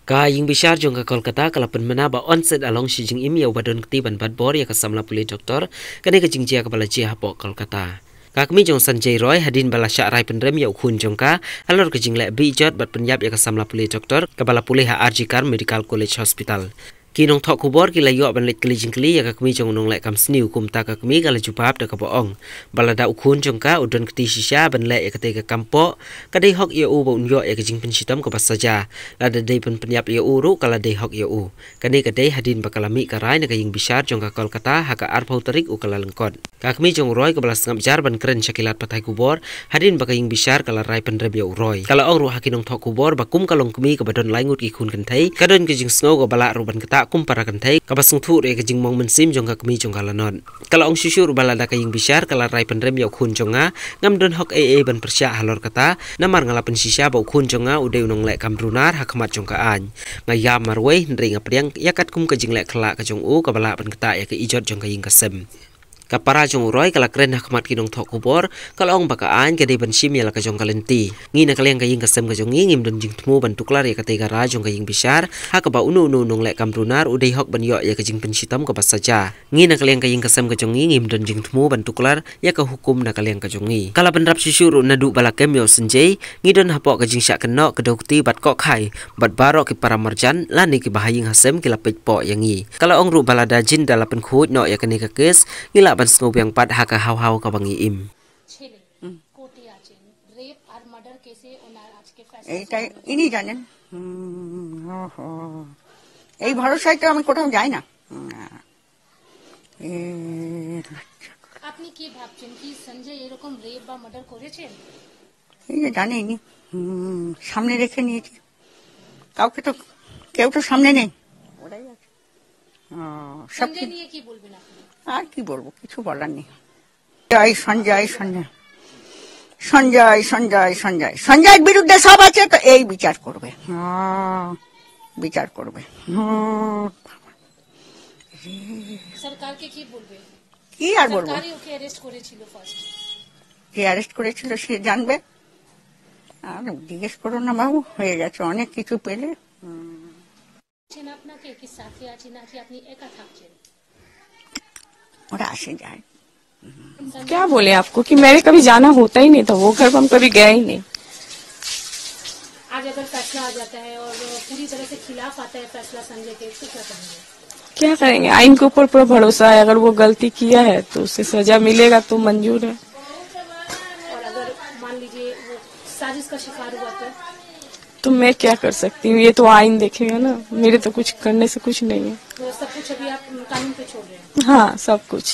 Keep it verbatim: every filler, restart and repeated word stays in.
Ka ïing bishar jong ka Kolkata ka la pynmynna ba yn set along shi jingim ïa uba don kti ban bat bor ïa ka samla pule doktor, kane ka jingjia kaba la jia hapoh Kolkata. Ka kmie jong Sanjay Roy hadien ba la shah rai pynrem ïa u khun jong ka halor ka jingleh beh jot bad pynïap ïa ka samla pule doktor kaba la pule ha R G Kar Medical College Hospital. Ki nongthoh khubor ki la ïoh ban leit kylli jingkylli ïa ka kmie jong u nongleh kam sniew, kumta ka kmie ka la jubab da kaba ong ba lada u khun jong ka u don kti shisha ban leh ïa katei ka kam poh, ka dei hok ïa u ba un ïoh ïa ka jingpynshitom kaba saja. Lada dei ban pynïap ïa u ruh ka la dei hok ïa u. Kane ka dei hadien ba ka la mih ka rai na ka ïing bishar jong ka Kolkata ha ka arphew tarik u Kyllalyngkot. Ka kmie jong u Roy kaba la sngap jar ban kren sha ki lad pathai khubor hadien ba ka ïing bishar ka la rai pynrem ïa u Roy. Ka la ong ruh ha ki nongthoh khubor ba kum ka long kmie kaba don lai ngut ki khun kynthei, ka don ka jingsngew kaba lah ruh ban ktah kum para kynthei, kaba sngewthuh ruh ïa ka jingmong mynsiem jong ka kmie jong ka lanot. Ka la ong shuh shuh ruh ba lada ka ïing bishar ka la rai pynrem ïa u khun jong nga, ngam don hok ei ei ban pyrshah halor kata, namar nga la pynshisha ba u khun jong nga u dei u nongleh kam runar ha khmat jong ka aiñ. Nga ïam marwei hynrei nga pdiang ïa katkum ka jingleh khlak ka jong u kaba lah ban ktah ïa ka ijot jong ka ïing ka sem. Ka para jong u Roy ka la kren ha khmat ki nongthoh khubor, ka la ong ba ka aiñ ka dei ban shim ïa la ka jong ka lynti. Ngi na ka liang ka ïing ka sem ka jong ngi ngim don jingthmu ban tuklar ïa katei ka rai jong ka ïing bishar, ha kaba uno uno u nongleh kam runar u dei hok ban ïoh ïa ka jingpynshitom kaba saja. Ngi na ka liang ka ïing ka sem ka jong ngi ngim don jingthmu ban tuklar ïa ka hukum na ka liang ka jong ngi. Ka la pynrap shuh shuh ruh naduh ba la kem ïa u Sanjay, ngi don hapoh ka jingshah kynnoh, kdew kti bad koh khai bad baroh ki para marjan lane kiba ha ïing ha sem ki la peit poh ïa ngi. Ka la ong ruh ba lada jin da la pynkhuid noh ïa kane ka kes, ngi lah ban sngewbiang pat ha ka haw haw kaba ngi im. ছেলে কোর্টে আছেন, রেপ আর মার্ডার কেসে ওনার আজকে ফয়সালা এইটাই শোনানো হচ্ছে। ইনি জানেন। হুম, ওহো। এই ভরসায় তো আমি কোথাও যাই না। না। এ, আপনি কি ভাবছেন কি সঞ্জয় এরকম রেপ বা মার্ডার করেছেন? এই যে জানিনি। হুম, সামনে রেখে নিয়েছি। কাউকে তো, কেউ তো সামনে নেই। ওরাই আছে। ও, সব সঞ্জয় কি নিয়ে কি বলবেন আপনি? আর কি বলবো, কিছু বলার নেই। জয় সঞ্জয়, সঞ্জয়। সঞ্জয়, সঞ্জয়, সঞ্জয়। সঞ্জয়ের বিরুদ্ধে সব আছে তো এই বিচার করবে। ও, বিচার করবে। ও, সরকারকে কি বলবে? কি আর বলবো? সরকারই ওকে অ্যারেস্ট করেছিল ফার্স্ট। কে অ্যারেস্ট করেছিল সে জানবে। আর জিজ্ঞেস করো না বাবু, হয়ে গেছে অনেক কিছু পেলে। হুম। বলছেন আপনাকে কি সাথে আছি নাকি আপনি একা থাকছেন? ওরা আসে যায়। क्या बोले आपको कि मैंने कभी जाना होता ही नहीं था, वो घर पर हम कभी गया ही नहीं। आज अगर फैसला आ जाता है और पूरी तरह से खिलाफ आता है फैसला संजय के, तो क्या करेंगे? क्या करेंगे? आइन के ऊपर पूरा भरोसा है, अगर वो गलती किया है तो उसे सजा मिलेगा तो मंजूर है। और अगर मान लीजिए वो साजिश का शिकार हुआ तो? तो मैं क्या कर सकती हूँ, ये तो आइन देखेगा ना, मेरे तो कुछ करने से कुछ नहीं है। तो सब कुछ अभी आप कानून पे छोड़ रहे हैं? हाँ, सब कुछ।